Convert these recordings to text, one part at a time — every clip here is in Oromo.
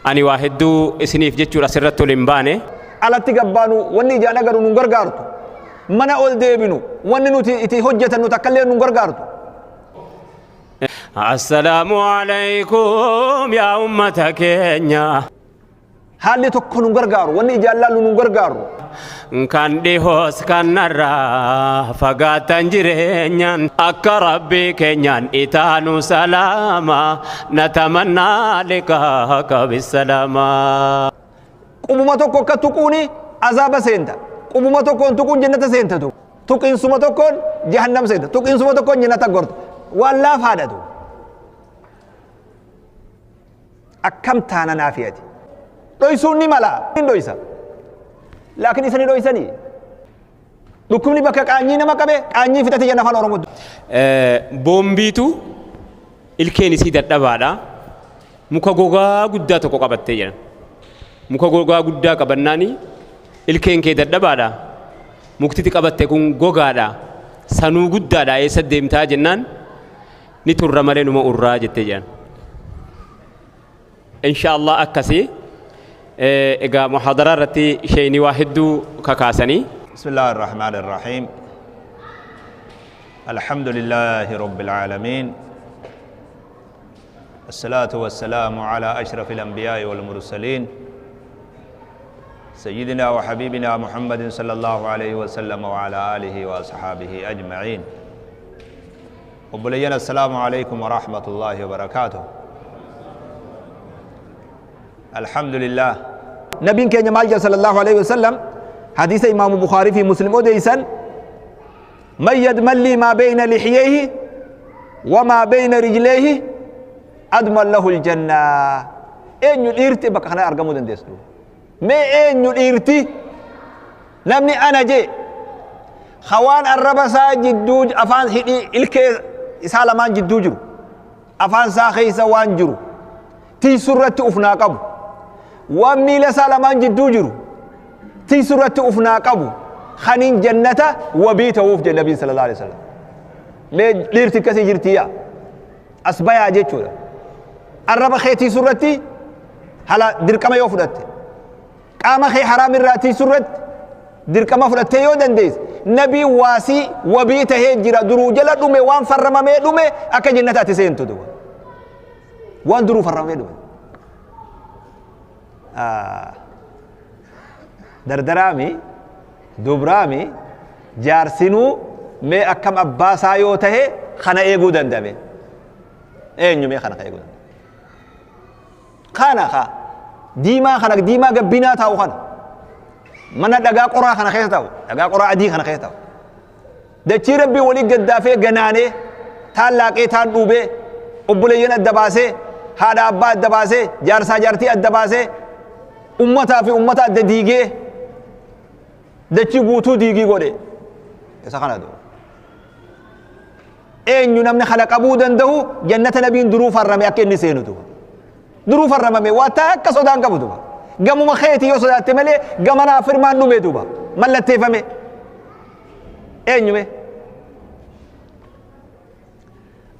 Ani waa hedduu isiniif jechuudha asirratti ol hin baane. Alatti gabbaanu wanni ijaan agarru nun gargaartu. Mana ol deebinu wanni nuti itti hojjetannu takkallee nun gargaartu. Assalaamu alaykum yaa ummata keenya. Haalli tokko nun gargaaru, wanni ijaan laallu nun gargaaru. Kan dhihoos kan narraa fagaatan jireenyaan akka rabbii keenyaan itaanu salaama natamannaa liqaaka bisalaama. Qubuma tokko akka tuquuni azaaba seenta. Qubuma tokkoon tuquun jannata seenta tu. Tuqiinsuma tokkoon jahannam seenta. Tuqiinsuma tokkoon jannata gorta. Waan laafaadha tu. Akkam taana naafiyati. Dhoysuun ni mala. Ni dhoysa. Laakiin isa ni dhoysanii. Dhukkubni bakka qaanyii nama qabe qaanyii fixate jenna afaan Oromoo. Boombiitu ilkeen isii dadhabaadha. Muka gogaa guddaa tokko qabattee jedhan. Muka gogaa guddaa qabannaani ilkeen kee dadhabaadha. Muktiti qabatte kun gogaadha. Sanuu guddaadha eessa deemtaa jennaan ni turra malee numa urraa jettee jedhan. Insha Allah akkasii egaa muhaadaraa irratti sheeyni waa hedduu kakaasanii. بسم الله الرحمن الرحيم. الحمد لله رب العالمين، الصلاة والسلام على أشرف الأنبياء والمرسلين، سيدنا وحبيبنا محمد صلى الله عليه وسلم وعلى آله وأصحابه أجمعين. وبلينا السلام عليكم ورحمة الله وبركاته. الحمد لله. نبي كان مال صلى الله عليه وسلم حديث إمام بخاري في مسلم أديسا من يضمن لي ما بين لحييه وما بين رجليه أضمن له الجنة. إن يرتي بك أنا أرجمو دندسلو. ما إن يرتي نمني أنا جي خوان الربسا جدوج أفان هدي إلك إسالمان جدوجرو أفان ساخي سوان جرو تي سورة أفنا قبو وميل سالمان جدوجرو تي سورة أفنا قبو خنين جنة وبيت وفد النبي صلى الله عليه وسلم. ما ليرتي كسي جرتيا أسبايا جتشورا الرب خيتي سورتي هلا دركما يوفدت قام خي حرام الراتي سورت دركما فدت يودن ديس نبي واسي وبيت هجرا درو جلا دومي وان فرما مي دومي اكا جنة تسين تدو وان درو فرما مي دومي دردرامي دبرامي جارسينو مي اكم اباسا يوته خنا ايغو دندمي اينيو مي خنا ايغو دندمي خنا خا ديما خنا ديما غبينا تاو خنا من دغا قرا خنا خيستاو دغا قرا ادي خنا خيستاو دچي ربي ولي غدافه غنانه تالاقه تان دوبه اوبلين ادباسه هادا ابا ادباسه جارسا جارتي ادباسه امتا في امتا دديغه دچي غوتو ديغي غوده اسا خنا دو اينيو نمن خلق ابو دندو جنة نبي درو فرمي اكن سينو دو درو فرمي واتا كسودان قبو دو قاموا مخيتي يوسف تملي قامنا فرمان نومي دوبا ملتي فمي اينيو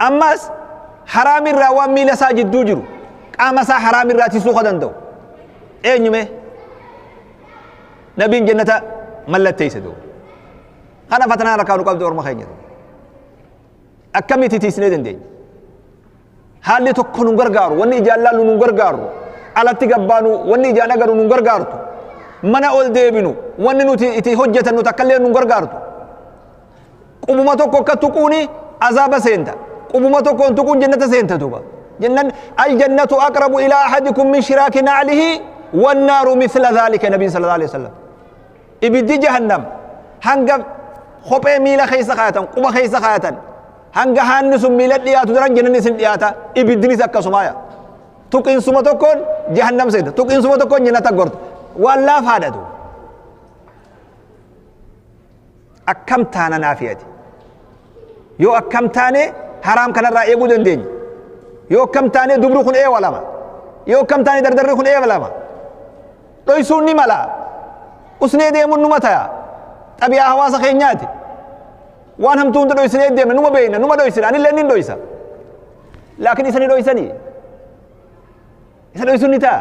اماس حرام الروام ميلا ساجد دوجرو قام سا حرام الراتي سوخ دندو اينيو نبي جنة ملتي سدو انا فتنا ركانو قبض ورما خينيو اكمتي تيسني دندي حالي تكونو غرغارو وني جلالو نون غرغارو alatti gabbaanu wanni ijaan agarru nun gargaartu mana ol deebinu wanni nuti itti hojjetannu takkallee nun gargaartu qubuma tokko akka tuquuni azaaba seenta qubuma tokkoon tuquun jannata seenta duuba jennan aljannatu aqrabu ilaa ahadikum min shiraaki naclihi wannaaru mithla dhalika nabiin sala allahu alayhi wasallam ibiddi jahannam hanga kophee miila keessa kaayatan quba keessa kaayatan hanga haanni sun miila dhiyaatu daran jannanni isin dhiyaata ibiddinis akkasumaaya tuqiinsuma tokkoon jahannam seenta tuqiinsuma tokkoon jannata gorta waan laafaadha du akkam taana naafiyati yoo akkam taane haraam kanarraa eeguu dandeenya yoo akkam taane dubri kun eewa lama yoo akkam taane dardarri kun eewa lama dhoysuun ni mala usnee deemuun numa taya xabiyaa hawaasa keenyaati waan hamtuu hunda dhoysinee deemna numa beeyna numa dhoysina anillee nin dhoysa laakiin isa ni dhoysanii isa dhoysuun ni ta'a.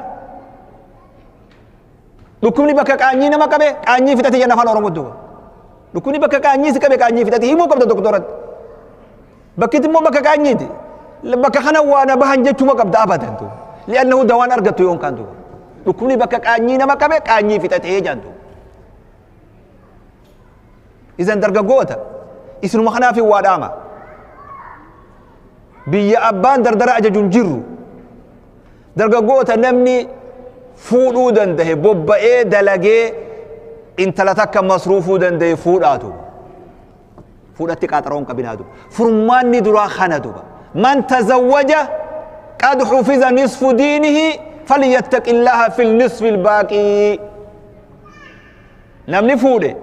Dhukkubni bakka qaanyii nama qabe qaanyii fixate jenna afaan Oromoo duuba. Dhukkubni bakka qaanyii si qabe qaanyii fixate himuu qabda doktoratti. Bakkitti immoo bakka qaanyiiti. Bakka kana waa na bahan jechuma qabda abadan duuba. Li'annahu dawaan argattu yoon kaan duuba. Dhukkubni bakka qaanyii nama qabe qaanyii fixatee jaan duuba. Isan dargaggoota isinuma kanaaf waa dhaama. Biyya abbaan dardara ajaju hin jirru. Dargaggoota namni fuudhuu dandahe bobba'ee dalagee intala takka masruufuu dandahe fuudhaatu. Fuudhatti qaaxaroon qabinaa duuba. Furmaanni duraa kana duuba. Man tazawwaja qad hufiza nisfu diinihi falyattaqillaha fil nisfi albaaqii. Namni fuudhe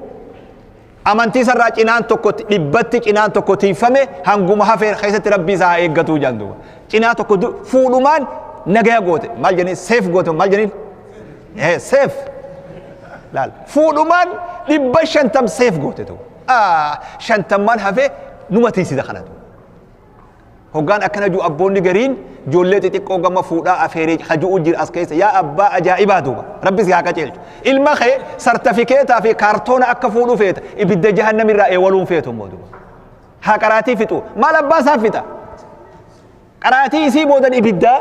amantii isarraa cinaan tokko dhibbatti cinaan tokko tiifame hanguma hafee keessatti rabbii isaa haa eeggatuu jaan duuba. Cinaa tokko fuudhumaan nagaya goote maal jedhanii seef goote maal jedhaniin seef laal fuudhumaan 50 seef goote duuba. 50 hafee numa tiisisa kana duuba. Hoggaan akkana jiru abboonni gariin ijoollee xixiqqoo gama fuudhaa afeeree haju'u jira as keessa yaa abbaa ajaa'ibaa duuba rabbi si haa qajeelchu. Ilma kee sartifikeetaa fi kaartoona akka fuudhu feeta ibidda jahannam irraa eewaluun feetu immoo duuba. Haa qaraatii fixu maal abbaa isaa fixa. Qaraatii isii boodan ibiddaa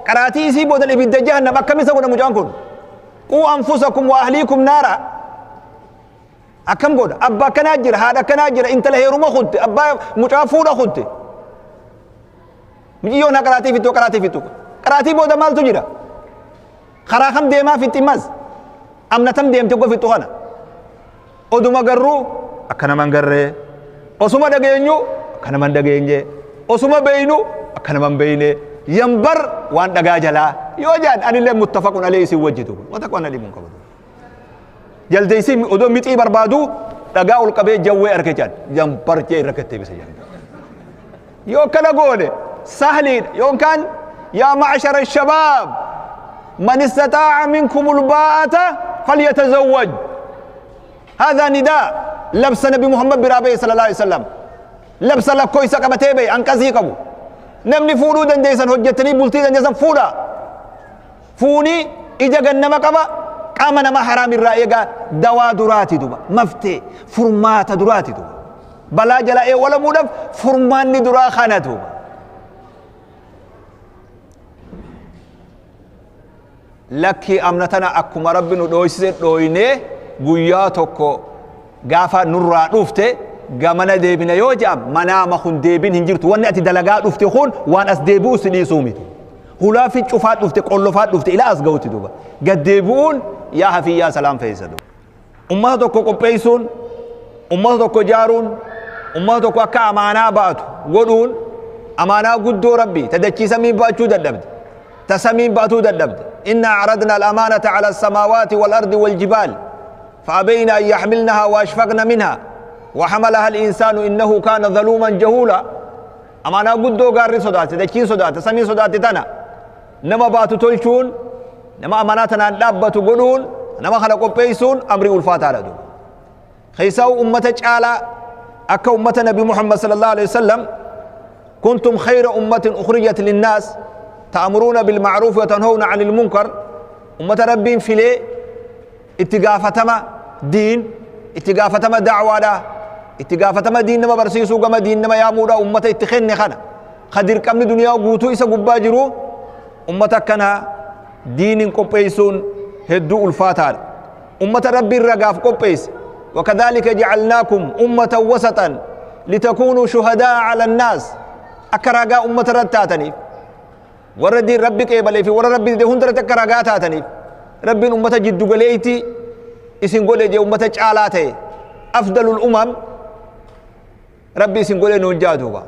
qaraatii isii boodan ibidda jahannam akkam isa godha mucaan kun. Quu anfusakum wa ahliikum naara. Akkam godha abbaa akkanaa jira haadha akkanaa jira intala heeruma kutte abbaa mucaa fuudha kutte. Miciyyoon haa qaraatii fixu qaraatii fixu. Qaraatii booda maaltu jira? Karaa kam deemaa fixi mas? Amna tam deemte go fixu kana? Oduma garruu akka nama hin garree. Osuma dhageenyu akka nama hin dhageenye. Osuma beeynu akka nama hin beeyne. Yambar waan dhagaa jalaa. Yoo jaan anillee muttafaqun alee isin wajjitu. Wata qonna dhibuun qabatu. Jaldeessi odoo mixii barbaadu dhagaa ol qabee jawwee arge jaan. Yambar jee irra gatteebisa jaan. Yoo kana goone sahliidha yookaan yaa ma'ashara shabaab man istataa'a minkumul baa'ata falyatazawwaj. Haadha nidaa labsa nabi Muhammad biraa ba'e sallallahu alaihi wasallam. Labsa lakkoofsa qabatee ba'e hanqasii qabu. Namni fuudhuu dandeessan hojjettanii bultii dandeessan fuudhaa. Fuunii ija gannama qaba qaama nama haraam irraa eegaa dawaa duraati duba maftee furmaata duraati duba. Balaa jala eewwalamuudhaaf furmaanni duraa kana duuba. Lakkii amna tana akkuma rabbi nu dhooysise dhooynee guyyaa tokko gaafa nurraa dhufte gamana deebina yoo je'am manaama kun deebin hin jirtu wanni ati dalagaa dhufte kun waan as deebi'u si dhiisuu miti. Hulaa fi cufaa dhufte qollofaa dhufte ilaa as ga'utti duuba. Gad deebi'uun yaa hafiyyaa salaam feessa duuba. Ummata tokko qopheessuun, ummata tokko ijaaruun, ummata tokko akka amaanaa baatu godhuun amaanaa guddoo rabbii ta dachii samiin baachuu dadhabde, ta samiin baatuu dadhabde. Inna aradna al-amaanata ala as-samaawaati wal-ardi wal-jibaal fa'abayna an yaxmilnahaa wa ashfaqna minhaa wa hamalaha al-insaanu innahu kaana zaluuman jahuula. Amaanaa guddoo gaarri sodaate, dachiin sodaate, samiin sodaate tana nama baatu tolchuun nama amaanaa tanaan dhaabbatu godhuun nama kana qopheessuun amrii ulfaataadha duuba. Keessaa ummata caalaa akka ummata Nabi Muhammad sallallahu alaihi wasallam kuntum khayra ummatin ukhrijat linnaas ta'muruuna bilma'ruuf wa tanhawna 'anil munkar ummata Rabbiin filee itti gaafatama diin itti gaafatama da'waadha itti gaafatama diin nama barsiisuu gama diin nama yaamuudha ummata itti kenne kana ka dirqamni duniyaa guutuu isa gubbaa jiru ummata akkanaa diiniin qopheessuun hedduu ulfaataadha. Ummata Rabbiin ragaaf qopheesse. Wakadhalika ja'alnaakum ummatan wasatan litakuunuu shuhadaa ala nnaas akka ragaa ummata irratti taataniif warra diin Rabbi qeebalee fi warra Rabbi dide hunda irratti akka ragaa taataniif Rabbiin ummata jiddu galeeyti isin godhe jee ummata caalaa ta'e afdalul umam Rabbi isin godhe nuun jaa duuba.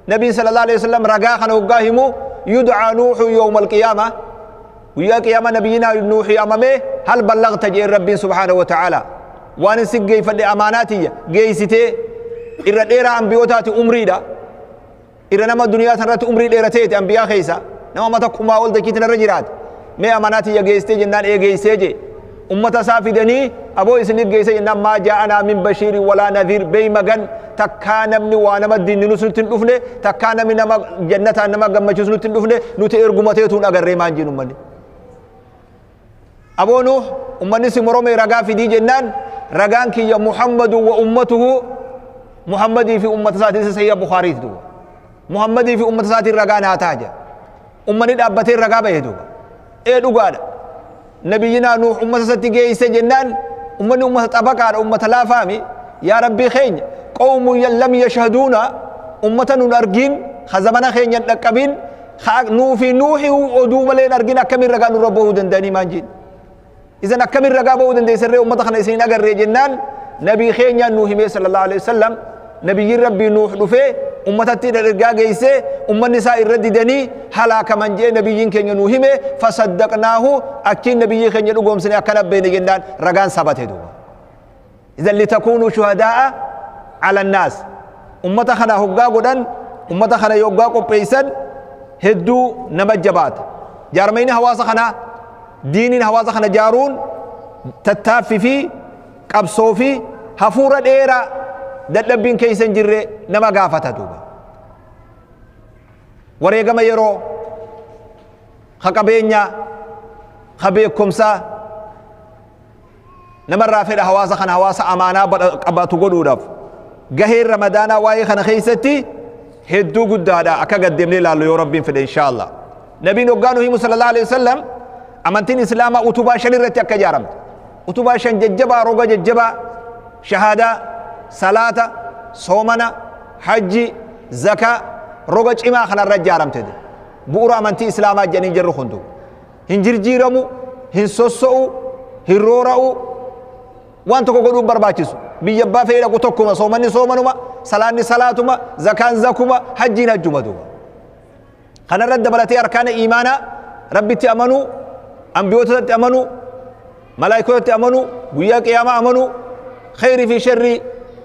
Nabiin sallallahu alaihi wasallam ragaa kana hoggaa himu yud'aa nuuhu yawmal qiyaama guyyaa qiyaama nabiyyinaa nuuhi amamee hal ballagta jeen Rabbiin subhaanahu wa ta'ala waan isin geeyfadhe amaanaa tiyya geeysitee irra dheeraa ambiyootaati umriidha irra nama duniyaa tanarratti umrii dheerateeti ambiyaa keessa nama mata kumaa ol dachii tanarra jiraate mee amaanaa tiyya geessitee jennaan ee geessee jee ummata isaa fidanii aboo isinit geesse jennaan maa jaa'anaa min bashiirin walaa nadhiir bey magan takkaa namni waa nama dinninus nutti hin dhufne takkaa namni nama jannataan nama gammachiisu nutti hin dhufne nuti erguma teetuun agarree maan jeen ummanni. Aboo Nuuh, ummanni si morome, ragaa fidii jennaan, ragaan kiyya Muhammadu wa ummatuhu, Muhammadii fi ummata isaatiin. Isa Sahiha Bukhaariiti duuba. Muhammadii fi ummata isaatiin ragaa naa ta'a jedha. Ummanni dhaabbatee ragaa bahe duuba. Ee, dhugaadha, nabiyyinaa Nuuh ummata isatti geeyse jennaan, ummanni ummata xabaqaadha, ummata laafaami. Yaa Rabbii keenya, qawmu lam yashhaduuna, ummata nun argin, ka zamana keenya hin dhaqqabin, ka nuufi Nuuhi oduu malee hin argin, akkamiin ragaa nurra bahuu danda'anii maan jeen? Isan akkamiin ragaa bahuu dandeessan ree, ummata kana isin hin agarree jennaan, nabii keenyaan nuu himee sallallahu alaihi wasallam. Nabiyyiin Rabbii Nuuh dhufee ummatatti ergaa geessee, ummanni isaa irra didanii halaakaman jee nabiyyiin keenya nuu hime. Fasaddaqnaahu, achiin nabiyyii keenya dhugoomsine, akkana beene jennaan ragaan sabate duuba. Idan litakuunuu shuhadaa'a ala nnaas. Ummata kana hoggaa godhan, ummata kana yoggaa qopheessan, hedduu nama jabaata. Jaarmayni hawaasa kanaa, diiniin hawaasa kana jaaruun tattaaffii fi qabsoo fi hafuura dheeraa dadhabbiin keessa hin jirre nama gaafata duuba. Wareegama yeroo, ka qabeenyaa, ka beekumsaa namarraa fedha, hawaasa kana hawaasa amaanaa qabatu godhuudhaaf. Gaheen Ramadaanaa waa'ee kana keessatti hedduu guddaadha. Akka gaddeemnee ilaallu yoo Rabbiin fedhe, insha Allah. Nabiin hoggaa nu himu sallallahu alaihi wasallam, amantiin Islaamaa utubaa shan irratti akka ijaaramte, utubaa shan jajjabaa, roga jajjabaa: shahaadaa, salaata, soomana, hajji, zakaa. Roga cimaa kanarra ijaaramte. Bu'uura amantii Islaamaa jedhanii jirru hundu hin jirjiiramu, hin sosso'u, hin roora'u, waan tokko godhuun barbaachisu. Biyya abbaa fedhe dhaqu tokkuma: soomanni soomanuma, salaanni salaatuma, zakaan zakuma, hajjiin hajjuma duuba. Kanarra dabalatee arkaana iimaanaa: Rabbitti amanuu, ambiyootatti amanuu, malaayikootatti amanuu, guyyaa qiyaamaa amanuu, kheyrii fi sharrii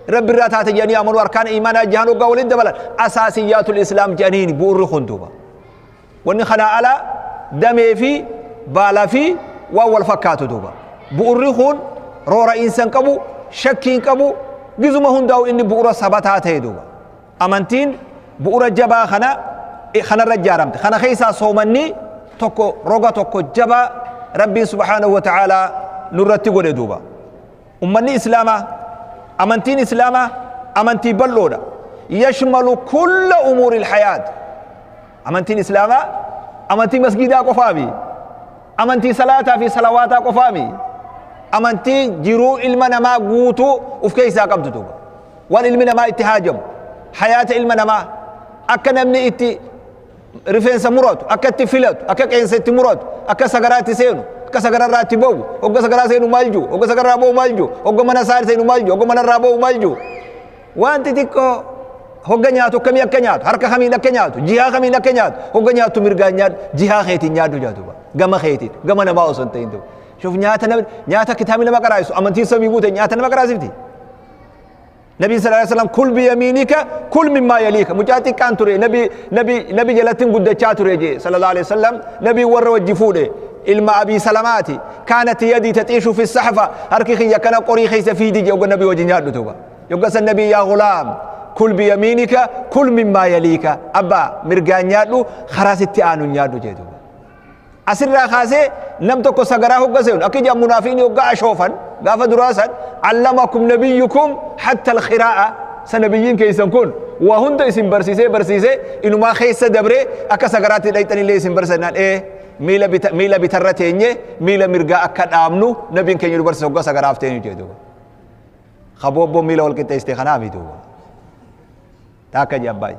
Rabbi irraa taate jedhanii amanuu. Arkaana iimaanaa jahan hoggaa waliin dabalan asaasiyyaatul Islaam jedhaniini bu'urri kun duuba. Wanni kanaa alaa damee fi baala fi waan wal fakkaatu duuba. Bu'urri kun roora'iinsa hin qabu, shakkii hin qabu, gizuma hundaa'u inni bu'ura sabataa ta'e duuba. Amantiin bu'ura jabaa kana kanarra ijaaramte. Kana keessaa soomanni tokko, roga tokko jabaa Rabbiin subhaanahu wa ta'aalaa nurratti godhe duuba. Ummanni Islaamaa, amantiin Islaamaa amantii bal'oodha. Yashmalu kulla umuuri hayaat. Amantiin Islaamaa amantii masgiidaa qofaami, amantii salaataa fi salawaataa qofaami, amantii jiruu ilma namaa guutuu uf keessaa qabdu duuba. Waan ilmi namaa itti haajamu, hayaata ilma namaa, akka namni itti rifeensa muratu, akka itti filatu, akka qeensa itti muratu, akka sagaraa itti seenu, akka sagararraa itti ba'u, hogga sagaraa seenu maal jiru, hogga sagarraa ba'u maal jiru, hogga mana isaa seenu maal jiru, hogga manarraa ba'u maal jiru, waan xixiqqoo, hogga nyaatu akkamii akka nyaatu, harka kamiin akka nyaatu, jihaa kamiin akka nyaatu. Hogga nyaattu mirgaan nyaadhu, jihaa keetiin nyaadhu jaatu, gama keetiin, gama namaa osoo hin ta'in. Shuf, nyaata nama nyaata kitaabni nama qaraa'isu, amantiin samii guute nyaata nama qaraasifti. Nabi sallallahu alaihi wasallam, "Kul biyaminika, kul mimmaa yaliika." Mucaa xiqqaan ture, nabi jalattiin guddachaa ture jee sallallahu alaihi wasallam. Nabi warra wajji fuudhe, ilma Abii Salamaati. "Kaanat yadii taxiishu fi saxfa," harki kiyya kana qorii keessa fiidi jee yogga nabi wajji nyaadhu tuba. Yogga san nabi, "Yaa gulaam, kul biyaminika, kul mimmaa yaliika." Abbaa, mirgaan nyaadhu, karaa sitti aanu nyaadhu jee duuba. Asirraa kaasee nam tokko sagaraa hogga seenu, akka ijaan munaafiqni hogga ashoofan gaafa duraa san, "Allamakum nabiyyukum hatta alkhiraa'a," sa nabiyyiin keessan kun waa hunda isin barsiisee barsiisee inumaa keessa dabree akka sagaraatti dhayxanillee isin barsiisannaan, ee, miila bita, miila bitarra teenye miila mirgaa akka dhaabnu nabiin keenya nu barsiisa hogga sagaraaf teenyu jee duuba. Kaboobboo miila wal qixxeessite kanaa duuba. Taakka jee abbaay.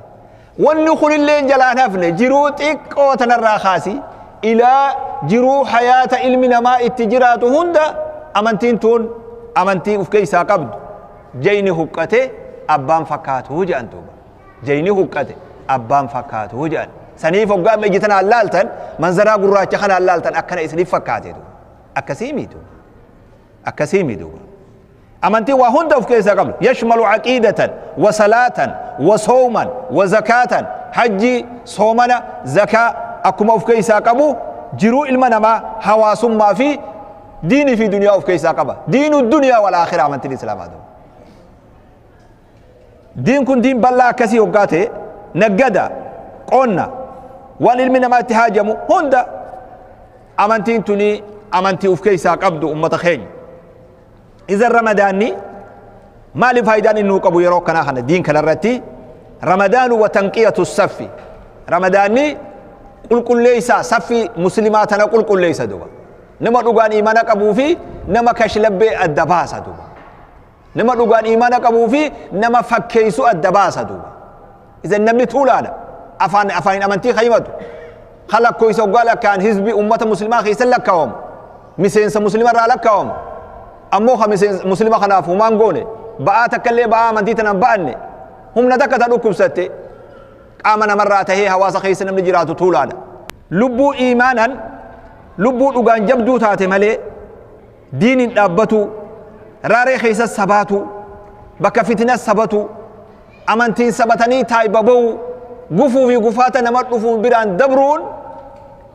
Wanni kunillee jalaan hafne. Jiruu xiqqoo tanarraa kaasi ilaa jiruu hayaata ilmi namaa itti jiraatu hunda amantiin tun amantii uf keessaa qabdu. Jayni huqqate abbaan fakkaatu jedhan duuba. Jayni huqqate abbaan fakkaatu jedhan. Saniif hoggaa amma iji tanaan laaltan, manzaraa gurraacha kanaan laaltan, akkana isiniif fakkaate duuba. Akkasii miitu. Akkasii miitu. Amantii waa hunda of keessaa qabdu. Yashmalu aqiidatan wa salaatan wa sooman wa zakaatan. Hajjii, soomana, zakaa akkuma of keessaa qabu, jiruu ilma namaa, hawaasummaa fi diinii fi duniyaa of keessaa qaba. Diinu duniyaa wal aakhira amantiin Islaamaa ta'u. Diin kun diin bal'aa akkasii hoggaa ta'e, naggada, qonna, waan ilmi namaa itti haajamu hunda amantiin tuni. Amantii uf keessaa qabdu ummata keenya. Iza Ramadaanni maali faayidaan inni nuu qabu yeroo akkanaa kana diin kanarratti? Ramadaanu wa tanqiyatu saffi. Ramadaanni qulqulleeysa saffi muslimaa tana qulqulleeysa duba. Nama dhugaan imaana qabuu fi nama kashlabbee adda baasa duba. Nama dhugaan imaana qabuu fi nama fakkeeysu adda baasa duba. Iza namni tuulaadha. Afaan afaaniin amantii kaymatu. Kalakkoysa hoggaa lakkaa'an hizbi ummata muslimaa keessa lakkaawamu. Miseensa muslima irraa lakkaawamu. Ammoo ka miseensa muslima kanaaf humaan goone ba'aa takka illee ba'aa amantii tanaan ba'anne humna takka ta dhukkubsatte qaama namarraa tahee hawaasa keessa namni jiraatu tuulaadha. Lubbuu iimaanan lubbuu dhugaan jabduu taate malee diiniin dhaabbatu, raaree keessa sabaatu, bakka fitina sabatu, amantiin sabatanii taayba ba'u, gufuu fi gufaata nama dhufuun biraan dabruun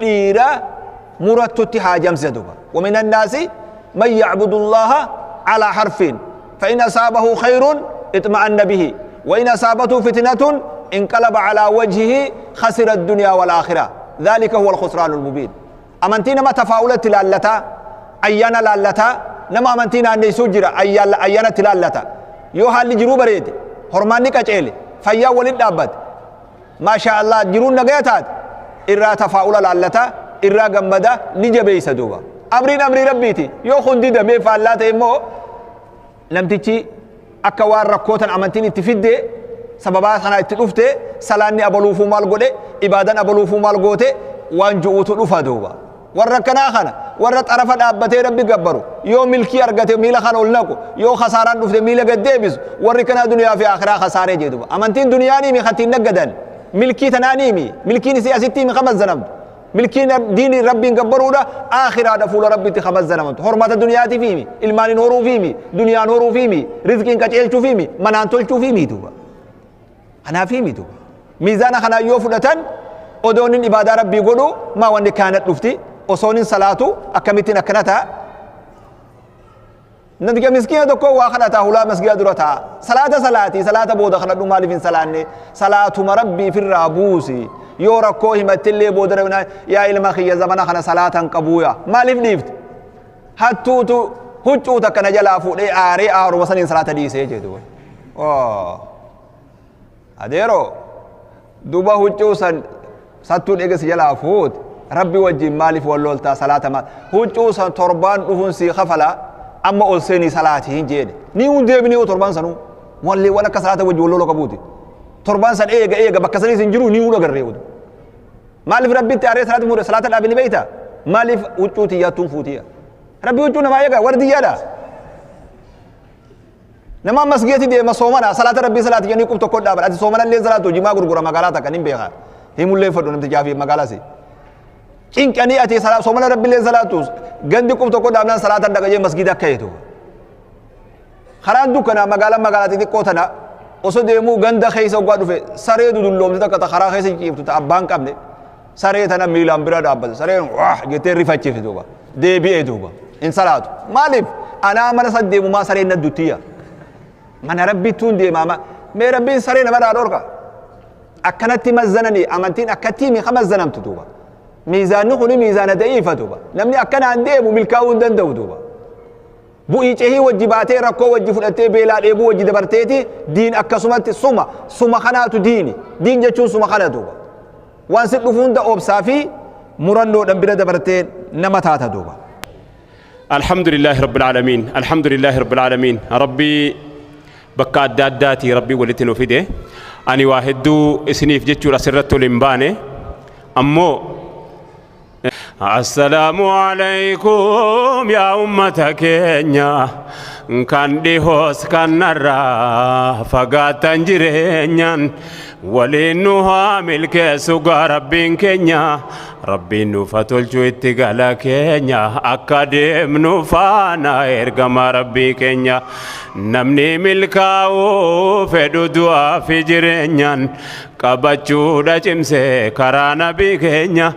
dhiira murattutti haajamsisa duba. ومن الناس من يعبد الله على حرف فإن أصابه خير اطمأن به وإن أصابته فتنة انقلب على وجهه خسر الدنيا والآخرة ذلك هو الخسران المبين. أمنتي نما تفاؤلت لالتا أيانا لالتا نما أمنتينا أن يسجر أيانا تلالتا يو حال جرو بريد هرماني كچيل فيا ولد دابت ما شاء الله جرون نغيتات إرا تفاؤل لالتا إرا غمدا نجبيس دوبا أمرين أمري ربيتي يو خندي دمي فالاتا إمو namtichi akka waan rakkootan amantiin itti fidde sababaa kana itti dhufte salaanni abaluufuu maal godhe ibaadan abaluufuu maal goote waan ju'uutu dhufa duuba. Warra akkanaa kana warra xarafa dhaabbatee rabbi gabbaru yoo milkii argate miila kana ol naqu yoo khasaaraan dhufte miila gad deebisu warri kanaa duniyaa fi akhiraa khasaaree jee duuba. Amantiin duniyaanii mi katiin naggadan milkii tanaanii mi milkiin isii asitti mi kamazzanamtu milkiin diini rabbiin gabbaruudha aakhiraadha fuula rabbitti kamazzanamtu hormata duniyaati fiimi ilmaaniin horuu fiimi duniyaan horuu fiimi rizqiin qaceelchuu fiimi manaan tolchuu fiimi duuba. Kanaa fiimi duuba. Miizaana kanaa yoo fudhatan odoonin ibaadaa rabbii godhu maa wanni kaanat dhufti osoonin salaatu akkamittiin akkana ta'a. Namticha miskiina tokko waa kadhataa hulaa masgiida dura ta'a. Salaata salaati salaata booda kadhadhu maaliif hin salaanne salaatuma rabbii firraa buusi. Yoo rakkoo himattillee booda yaa ilma kiyya zamana kana salaata hin qabuuya maaliif dhiifte? Hattuutu huccuu takka na jalaa fuudhee aaree aaruma saniin salaata dhiisee jedhu. Adeeroo duuba huccuu san sattuun eegasi jalaa fuute rabbi wajjin maaliif wal loltaa salaata maal huccuu san torbaan dhufuun sii kafala amma ol seenii salaati hin jedhe ni hun deebinee yoo torbaan sanuu walleewwan akka salaata wajjin wal lola qabuuti torbaan san eega eega bakka saniis hin jiru ni hun agarree odu maaliif rabbitti aaree salaata fuudhe salaata dhaabini beeyta maaliif huccuu tiyyaattuun fuutiya rabbi huccuu namaa eega wardiyyaadha nama masgiidatti deema soomana salaata rabbii salaati jedhanii qub tokko dhaaban ati soomana illee salaatu jimaa gurgura magaalaa takka nin beeka himullee fadhu namtichaa fi magaalaa si cinqanii ati soomana rabbi illee salaatu gandi qub tokko dhaabnaan salaatan dhaqa jee masgiida akka eetu karaan dukkanaa magaalaa magaalaa xixiqqoo tana osoo deemuu ganda keessa oggaa dhufe saree dudulloomte takka ta karaa keessa ciiftu ta abbaan qabne saree tana miilaan bira dhaabbate sareen waah jettee rifachiifte duuba deebi'ee duuba hin salaatu maaliif anaa mana san deemumaa sareen na duttiya mana rabbittuun deemaama mee rabbiin saree namarraa dhorka akkanatti mazzananii amantiin akkattii mi kamazzanamtu duuba miizaanni kuni miizaana da'iifa duuba namni akkanaan deemu milkaa'uu hin danda'u duuba bu'ii cehii wajji baatee rakkoo wajji fudhattee beelaa dheebuu wajji dabarteeti diin akkasumatti suma suma kanaatu diini diin jechuun suma kana duuba waan si dhufu hunda obsaa fi murannoodhaan bira dabartee nama taata duuba. الحمد لله رب العالمين الحمد لله رب العالمين ربي bakka adda addaati rabbii walitti nu fide ani waa hedduu isiniif jechuudha asirratti ol hin baane ammoo assalaamu alaykum yaa ummata keenya kan dhihoos kan narraa fagaatan jireenyaan waliin nu haa milkeessu gaa rabbiin keenya rabbiin nuuf haa tolchu itti gala keenya akka deemnu faana ergama rabbii keenya namni milkaa'uu fedhu du'aa fi jireenyaan qabachuudha cimsee karaa nabii keenya.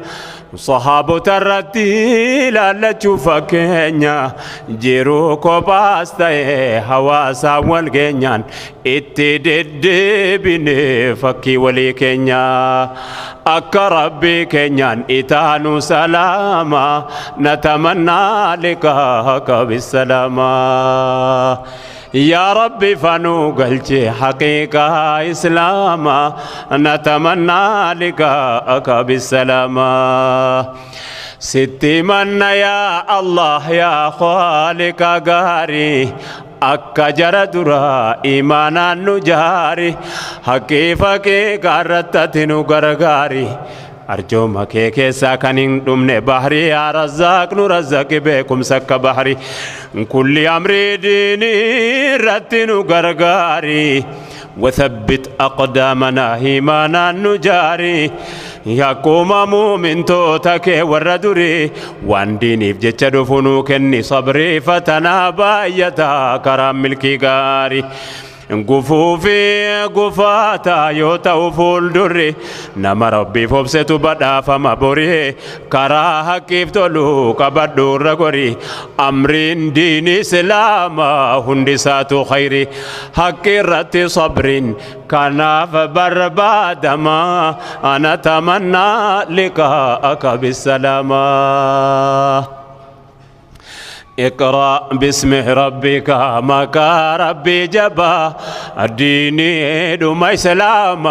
Sahaabota irratti ilaallachuu fakkeenya jiruu kophaas ta'e hawaasaa wal geenyaan itti deddeebine fakkii walii keenya akka rabbii keenyaan itaanu salaama natamannaa liqaaka bisalaama. يا ربي فنو قلتي حقيقة إسلاما نتمنى لقاءك بالسلامة ستي من يا الله يا خالق قاري akka jara duraa imaanaan nu jaari haqqii fakkii gaarrattati nu gargaari arjooma kee keessaa kan hin dhumne bahrii yaa razzaaq nu razzaqi beekumsa akka bahri kulli amrii diinii irratti nu gargaari وثبت أقدامنا إيمانا نجاري يقوم مؤمن توتك والردري وان ديني في جتشدفنو كني صبري فتنا بايتا كرام ملكي غاري Gufuu fi gufaataa yoo ta'u fuuldurri nama rabbiif obsetu badhaafama borii karaa haqqiif tolu qabadhu irra gori amriin diini islaama hundi isaatu khayri haqqi irratti sabriin kanaaf barbaadama ana tamannaa liqaa'aka bissalaamaa. اقرأ باسم ربك مكا ربي جبا الدين دم إسلام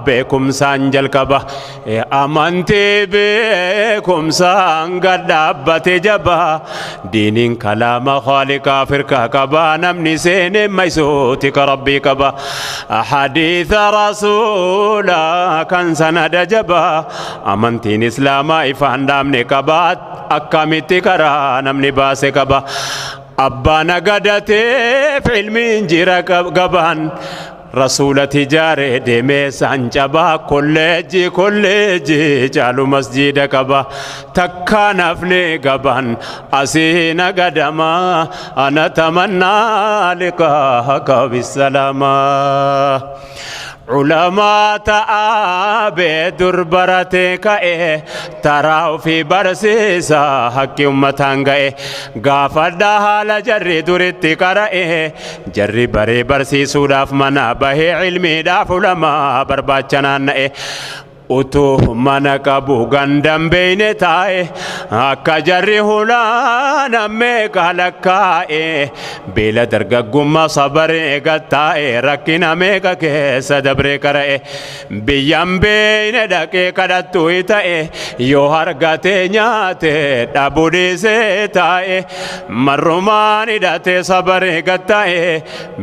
بكم سانجل كبا أمنتي بكم سانقد دابت جبا دين كلام خالق فركا كبا نمني سين ميسوتك ربي كبا حديث رسولا كان سند جبا أمنتين إسلام إفان دامني كبا أكامتي كرا نمني باسك أبا نقدتي في علم جرا قبان رسول تجاري دمي سانجبا كوليجي كوليجي جالو مسجد قبا تكا نفني قبان أسينا قدما أنا تمنى لقاءك بالسلامة علماء تآبي دربرتي كأي تراو في برسيسا حق أمتان غئي غافر دهال جري درتي كرأي جري بري برسيسو داف منا بهي علمي داف علماء برباچنان نئي utuu mana qabu gandan beeyne taa'e akka jarri hulaan meeqa lakkaa'e beela dargaggummaa sabaree gattaa'e rakkina meeqa keessa dabree qara'e biyyan beeyne dhaqee kadhattu ta'e yoo argatee nyaate dhabuu dhiisee taa'e marrumaan hidhatee sabaree gattaa'e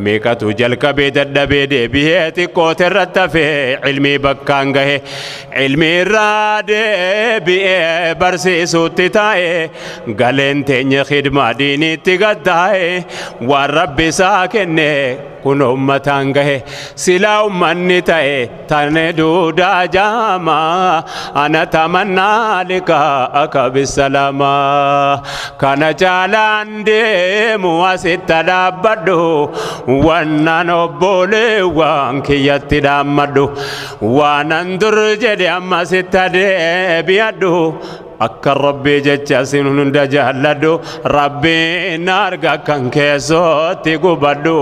meeqatu jalqabee dadhabee deebi'ee xiqqoote irratti hafee ilmii bakkaan gahe ilmi irraa deebi'ee barsiisutti taa'e galeen teenya khidmaa diiniitti gaddaa'e waan rabbi isaa kenne kun ummataan gahe silaa ummanni ta'e tane duudaa jaama ana tamannaa liqaa'aka bisalaama kana caalaan deemu asitti dhaabbadhu wannan obboleewwan kiyyatti dhaammadhu waanan dur jedhe amma sitti deebi'adhu akka rabbii jecha isin hunda jaalladhu rabbiin arga kan keessootti gubadhu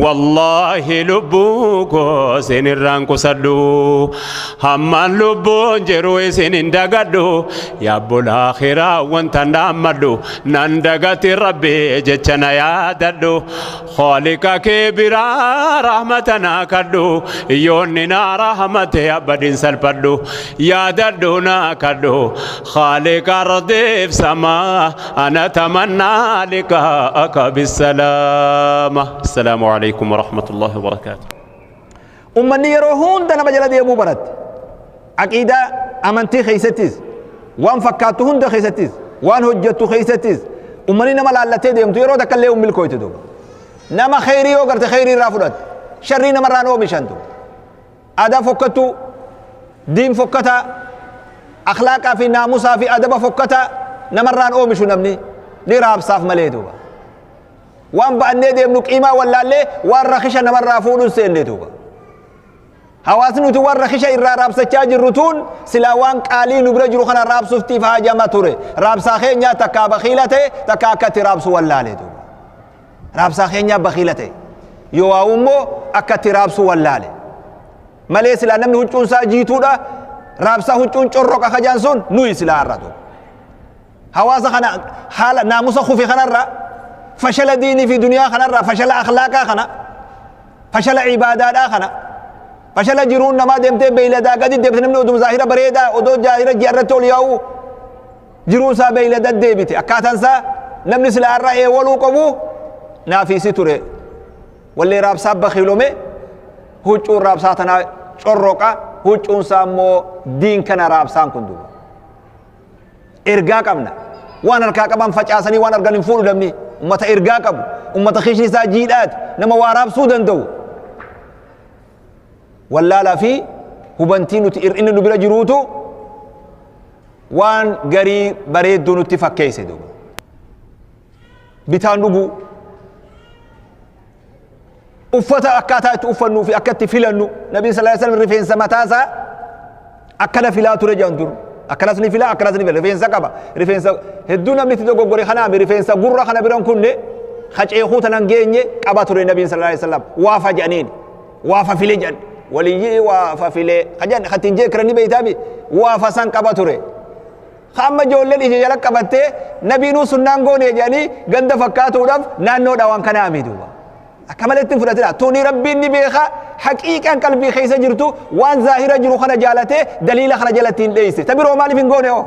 wallaahi lubbuu koo isin irraan qusadhu hammaan lubbuun jiru isin hin dagadhu yaabbul akhiraa wanta dhaammadhu nan dagati rabbii jecha na yaadadhu خالق kee biraa rahmata naa kadhu yoonni naa rahmate abbadiin salphadhu yaadadhu naa kadhu خالق أرض سما أنا أتمنى لقاءك بالسلامة. السلام عليكم ورحمة الله وبركاته. أمني يروحون دنا بجلد يا برد عقيدة أمنتي خيستيز وان فكاتهن ده خيستيز وان هجتو خيستيز أمني نما لالتي ديم تيرو تكلم أم الكويت دوبا نما خيري وقرت خيري رافضت شري نما رانو مشانتو أدا فكتو دين فكتا أخلاقا في ناموسا في أدب فكتا نمران أومشو نمني نراب صاف مليتوبا وان بأني ديم نقيمة ولا لي وان رخشة نمر رافون سين ليتوبا Hawaasni nuti waan rakisha irraa raabsachaa jirru tun silaa waan qaalii nu bira jiru kana raabsuftiif haajama ture. Raabsaa keenya takkaa bakiila ta'e, takkaa akka itti raabsu wallaale duuba. Raabsaa keenya bakiila ta'e. Yoo waa immoo akka itti raabsu wallaale. Malee silaa namni huccuun isaa jiituudha. Raabsaa huccuun corroqa kajaan sun nuyi silaa har'a duuba. Hawaasa kana haala naamusa kufe kanarra, fashala diinii fi duniyaa kanarra, fashala akhlaaqaa kana, fashala ibaadaadhaa kana, fashala jiruun namaa deemtee beeyladaa gadi deebite. Namni oduma zaahira bareedaa, odoo zaahira ji'a irratti ol yaa'u, jiruun isaa beeylada deebite. Akkaataan isaa namni silaa har'a eewaluu qabu naafiisi ture. Wallee raabsaa bakiilome, huccuun raabsaa tanaa corroqa, huccuun isaa immoo diin kana. Raabsaan kun duuba ergaa qabna. Waan harkaa qaban facaasanii waan argan hin fuudhu. Namni ummata ergaa qabu, ummata kishni isaa jiidhaati, nama waa raabsuu danda'u. Wallaalaa fi hubantii nuti hir'inni nu bira jiruutu waan garii bareedduu nutti fakkeesse duuba. Bitaan dhuguu, uffata akkaataa itti uffannuu fi akka itti filannu. Nabiin sallallahu alaihi wasallam rifeensa mataasaa akkana filaa ture jedhan dur. Akkanas ni filaa, akkanas ni fila. Rifeensa qaba, rifeensa hedduu namni itti dogoggore. Kanaaf rifeensa gurra kana biran kunne kaceekuu tanan geenye qaba ture nabiin sallallahu alaihi wasallam. Waafa jedhaniin, waafa file jedhan, waliyyii waafa file kajan kattiin jeekirani beeytaami, waafa san qaba ture. Amma ijoolleen ija jala qabattee nabiinuu sunnaan goone jedhanii ganda fakkaatuudhaaf naannoodha. Waan kanaa duuba akka malee ittiin fudhatina. Tuni rabbiin ni beeka haqiiqaan qalbii keessa jirtu. Waan zaahira jiru kana jaalatee daliila kana jalatti hin dheeyse. Ta biroo maaliif hin goone hoo?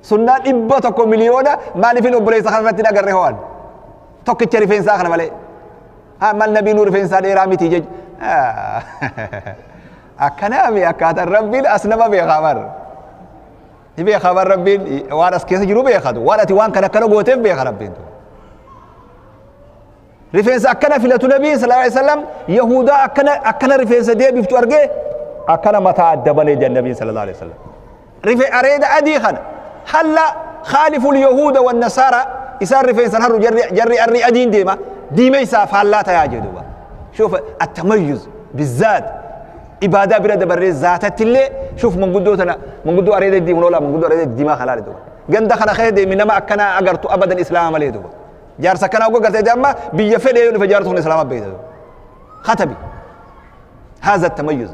Sunnaa 100 miliyoona maaliif hin obboleessa kana irratti hin agarre ho'an tokkicha rifeensaa kana malee? Haa, mal nabiinuu rifeensaa dheeraa miti jecha akkanaami. Akkaataan rabbiin as nama beekaa bar ni beekaa bar. Rabbiin waan as keessa jiru beekatu, waan ati waan kana akkana gooteef beeka rabbiin. Rifeensa akkana filatu nabiin sallallahu alaihi wasallam. Yahudaa akkana akkana rifeensa deebiftu argee akkana mataa adda banee jedhan nabiin sallallahu alaihi wasallam. Rife areeda adii kana halla khaalifu yahuda wan nasara. Isaan rifeensan harru, jarri jarri arri adiin deema, diimeysaa faallaa tayaa jedhuba. شوف التميز بالذات. Ibaadaa bira dabarree zaatatti illee شوف. Manguddoo tana, manguddoo areeda diimuun oola, manguddoo areeda diimaa kanaa duuba. Ganda kana kee deemi, nama akkanaa agartu abadan islaama malee duuba. Jaarsa akkanaa uga gartee amma biyya fedhee yoo dhufe jaarsa kun islaama beeyta duuba. Khatabi هذا التميز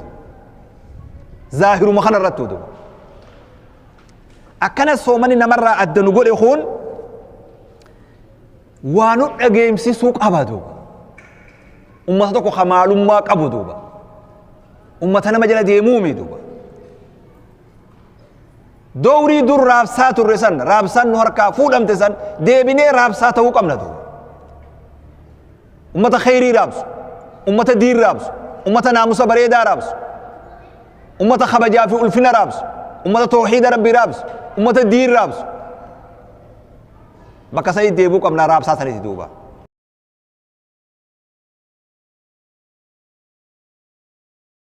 zaahiruma kana irratti duuba. Akkana soomani namarraa adda nu godhe kun waa nu dhageemsisuu qaba duuba. Ummata tokko kamaalummaa qabu duuba, ummata nama jala deemuumi duuba. Dowrii dur raabsaa turre san, raabsaan nu harkaa fuudhamte san deebinee raabsaa ta'uu qabna duuba. Ummata kheyrii raabsu, ummata diin raabsu, ummata naamusa bareedaa raabsu, ummata kabajaa fi ulfina raabsu, ummata tawxiida rabbii raabsu, ummata diin raabsu, bakka sanii deebuu qabna, raabsaa saniiti duuba.